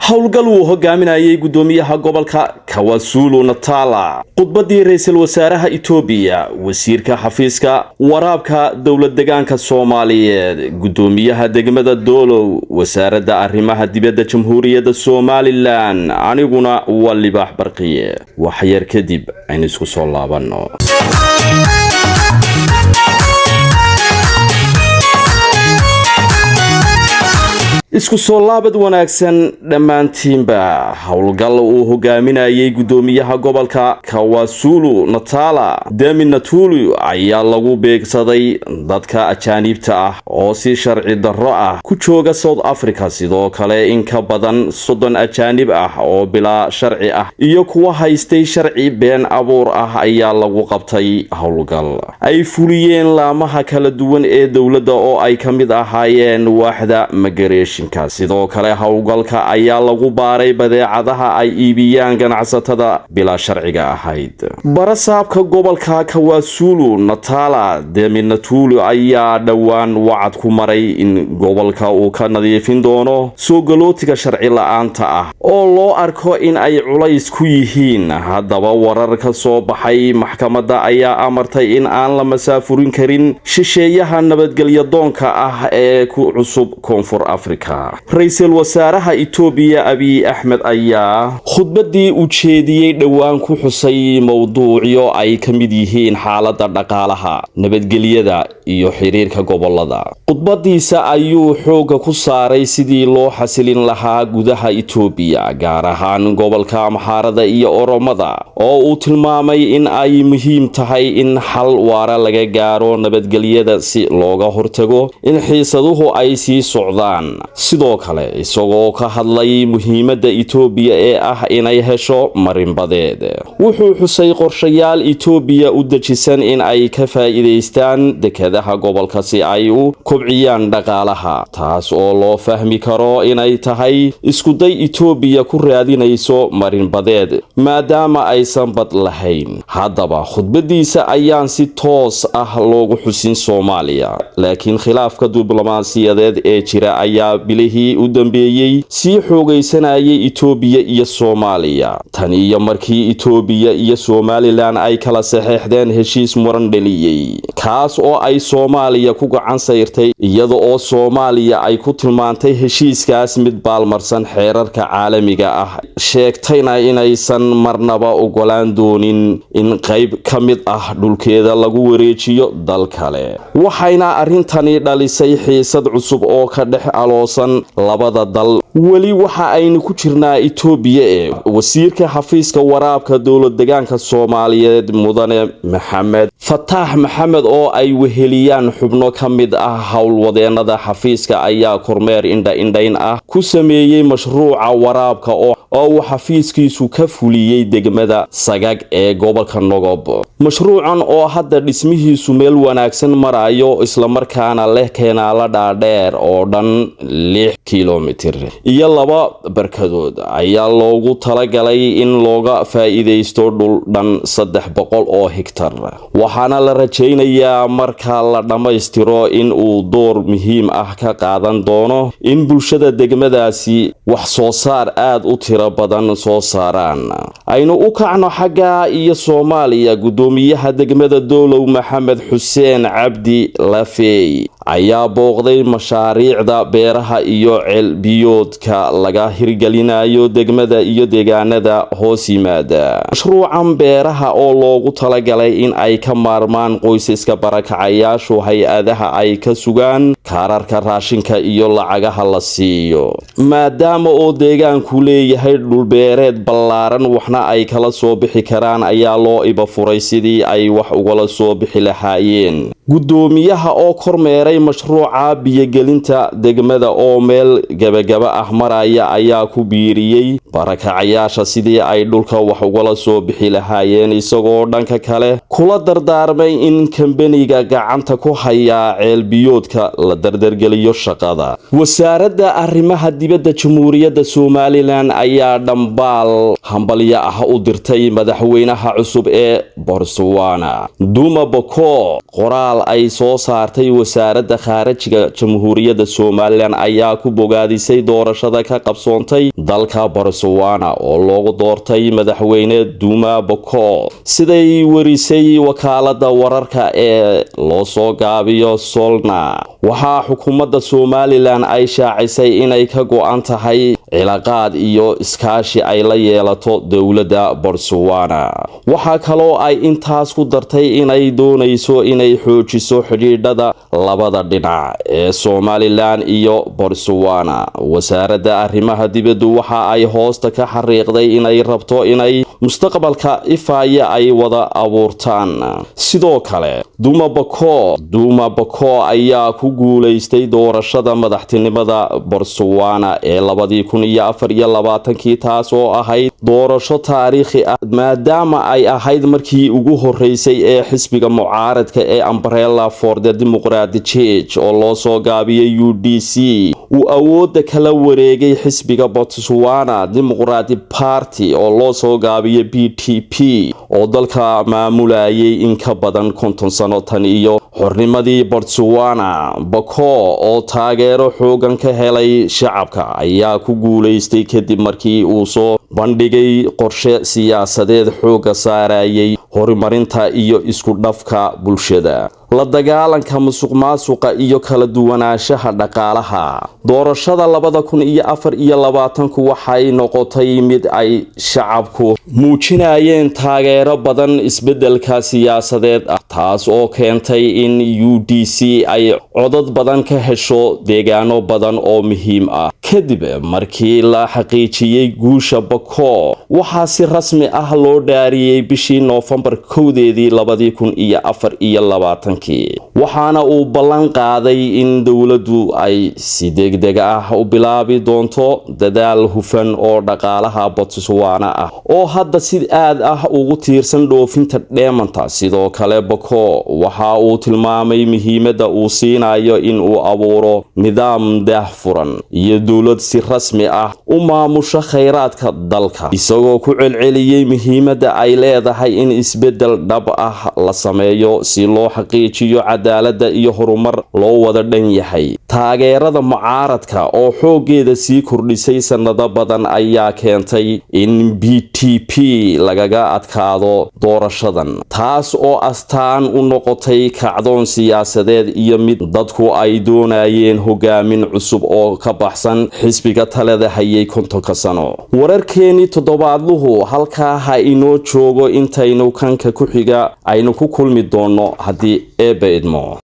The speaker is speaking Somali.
Howlgal uu hogaaminayay gudoomiyaha gobolka KwaZulu Natal, khudbadii ra-iisul wasaaraha Itoobiya, wasiirka xafiiska waraabka dowlad degaanka Soomaaliyeed, gudoomiyaha degmada Doolow, wasaaradda arrimaha dibadda Jamhuuriyadda Somaliland. Aniguna waa Libaax Barqiye. Waxyar kadib aynu isku soo laabanno. Isku soo laabad wanaagsan dhammaantiinba. Howlgal uu hogaaminayay gudoomiyaha gobolka KwaZulu Natal, Demi Natulu, ayaa lagu beegsaday dadka ajaaniibta ah oo si sharci darro ah ku jooga South Africa. Sidoo kale, in ka badan 30 ajaanib ah oo bilaa sharci ah iyo kuwa haystay sharci been abuur ah ayaa lagu qabtay howlgal ay fuliyeen laamaha kala duwan ee dowladda, oo ay ka mid ahaayeen waaxda migration. Sidoo kale, howlgalka ayaa lagu baaray badeecadaha ay iibiyaan ganacsatada bilaa sharciga ahayd. Barasaabka gobolka KwaZulu Natal, Demi Natulu, ayaa dhowaan wacad ku maray in gobolka uu ka nadiifin doono soo galootiga sharci la-aanta ah oo loo arko in ay culays ku yihiin. Haddaba, warar ka soo baxay maxkamadda ayaa amartay in aan la masaafurin karin shisheeyaha nabadgelyadoonka ah ee ku cusub Koonfur Africa. Ra-iisul wasaaraha Itoobiya Abiy Axmed ayaa khudbadii u jeediyey dhowaan ku xusay mowduucyo ay ka mid yihiin xaaladda dhaqaalaha, nabadgelyada iyo xiriirka gobolada. Khudbadiisa ayuu xoogga ku saaray sidii loo xasilin lahaa gudaha Itoobiya, gaar ahaan gobolka Amxaarada iyo Oromada, oo uu tilmaamay in ay muhiim tahay in xal waara laga gaaro nabadgelyada si looga hortago in xiisaduhu ay sii socdaan. Sidoo kale, isagoo ka hadlay muhiimadda Itoobiya ee ah inay hesho marinbadeed, wuxuu xusay qorshayaal Itoobiya u dejisan in ay ka faa'iidaystaan dekadaha gobolka si ay u kobciyaan dhaqaalaha, taas oo loo fahmi karo inay tahay iskuday Itoobiya ku raadinayso marinbadeed maadaama aysan bad lahayn. Haddaba, khudbadiisa ayaan si toos ah loogu xusin Soomaaliya, laakiin khilaafka diblomaasiyadeed ee jira ayaa bilihii u dambeeyey sii xoogaysanayay Itoobiya iyo Soomaaliya, tan iyo markii Itoobiya iyo Somaliland ay kala saxeexdeen heshiis muran dheliyey, kaas oo ay Soomaaliya ku gacan sayrtay, iyada oo Soomaaliya ay ku tilmaantay heshiiskaas mid baalmarsan xeerarka caalamiga ah, sheegtayna inaysan marnaba ogolaan doonin in qayb ka mid ah dhulkeeda lagu wareejiyo dal kale. Waxayna arrintani dhalisay xiisad cusub oo ka dhex aloosan labada dal. Weli waxa aynu ku jirnaa Itoobiya ee wasiirka xafiiska waraabka dowlad degaanka Soomaaliyeed, mudane Maxamed Fataax Maxamed, oo ay weheliyaan xubno ka mid ah howlwadeenada xafiiska, ayaa kormeer indha-indhayn ah ku sameeyey mashruuca waraabka oo uu xafiiskiisu ka fuliyey degmada Sagag ee gobolka Nogob. Mashruucan oo hadda dhismihiisu meel wanaagsan marayo, islamarkaana leh keenaala dhaadheer oo dhan 6 kilomitir iyo laba barkadood, ayaa loogu talagalay in looga faa'iidaysto dhul dhan 300 oo higtar, waxaana la rajaynayaa marka la dhammaystiro in uu door muhiim ah ka qaadan doono in bulshada degmadaasi wax soo saar aada u tiro badan soo saaraan. Aynu u kacno xagga iyo Soomaaliya. Gudoomiyaha degmada Doolow, Maxamed Xuseen Cabdi Lafey, ayaa booqday mashaariicda beeraha iyo ceelbiyoodka laga hirgelinayo degmada iyo deegaanada hoos yimaada. Mashruucan beeraha oo loogu talagalay in ay ka maarmaan qoysaska barakacayaashu hay-adaha ay ka sugaan kaararka raashinka iyo lacagaha la siiyo, maadaama oo deegaanku leeyahay dhulbeereed ballaaran waxna ay kala soo bixi karaan, ayaa loo iba furay sidii ay wax ugala soo bixi lahaayeen. Gudoomiyaha oo kormeeray mashruuca biyogelinta degmada oo meel gabagaba ah maraya ayaa ku biiriyey Barakacayaasha sidii ay dhulka wax ugala soo bixi lahaayeen, isagoo dhanka kale kula dardaarmay in kambaniga gacanta ku hayaa ceelbiyoodka la dardargeliyo shaqada. Wasaaradda Arrimaha Dibadda Jamhuuriyadda Somalilan ayaa dhambaal hambalyo ah u dirtay madaxweynaha cusub ee Botswana, Duma Boko. Qoraal ay soo saartay Wasaaradda Khaarajiga Jamhuuriyadda Somalilan ayaa ku bogaadisay doorashada ka qabsoontay dalka Botswana oo loogu doortay madaxweyne Duma Boko, siday warisay wakaalada wararka ee loo soo gaabiyo Solna. Waxaa xukuumadda Somalilan ay shaacisay inay ka go-an tahay cilaaqaad iyo iskaashi ay la yeelato dowladda Botswana. Waxaa kaloo ay intaas ku dartay inay doonayso inay xoojiso xidhiidhada labada dhinac ee Somalilan iyo Botswana. Wasaaradda Arrimaha Dibaddu waxa ay hoosta ka xariiqday inay rabto inay mustaqbalka ifaya ay wada abuurtaan. Sidoo kale, Duma Boko ayaa ku guuleystay doorashada madaxtinimada Botswana ee 2024-kii, taas oo ahayd doorasho taariikhi ah, maadaama ay ahayd markii ugu horeysay ee xisbiga mucaaradka ee Umbrella for the Democratic Change, oo loo soo gaabiyay UDC, uu awoodda kala wareegay xisbiga Botswana Democratic Party, oo loo soo gaabiyay BDP, oo dalka maamulayay in ka badan 50 sano tan iyo xornimadii Botswana. Boko oo taageero xoogan ka helay shacabka ayaa ku guuleystay kadib markii uu soo bandhigay qorshe siyaasadeed xooga saarayay horumarinta iyo isku dhafka bulshada, la dagaalanka musuqmaasuqa iyo kala duwanaanshaha dhaqaalaha. Doorashada 2024-ku waxay noqotay mid ay shacabku muujinayeen taageero badan isbedelka siyaasadeed ah, taas oo keentay in UDC ay codad badan ka hesho deegaano badan oo muhiim ah. Kadib markii la xaqiijiyey guusha Boko, waxaa si rasmi ah loo dhaariyey bishii Noofembar 1-deedii 2024-kii, waxaana uu ballan qaaday in dowladdu ay si degdeg ah u bilaabi doonto dadaal hufan oo dhaqaalaha Botswana ah, oo hadda si aad ah ugu tiirsan dhoofinta dheemanta. Sidoo kale, Boko waxa uu tilmaamay muhiimadda uu siinayo in uu abuuro nidaam daahfuran iyo dowlad si rasmi ah u maamusha khayraadka dalka, isagoo ku celceliyey muhiimadda ay leedahay in isbeddel dhab ah la sameeyo si loo xaqiijiyo cadaaladda iyo horumar loo wada dhan yahay. Taageerada mucaaradka oo xooggeeda sii kordhisay sannado badan ayaa keentay in BDP lagaga adkaado doorashadan, taas oo astaan u noqotay kacdoon siyaasadeed iyo mid dadku ay doonayeen hogaamin cusub oo ka baxsan xisbiga talada hayay 50-ka sano. Wararkeenii toddobaadluhu halkaa ha inoo joogo intaynu kanka ku xiga aynu ku kulmi doonno, haddii Eebbe idmo.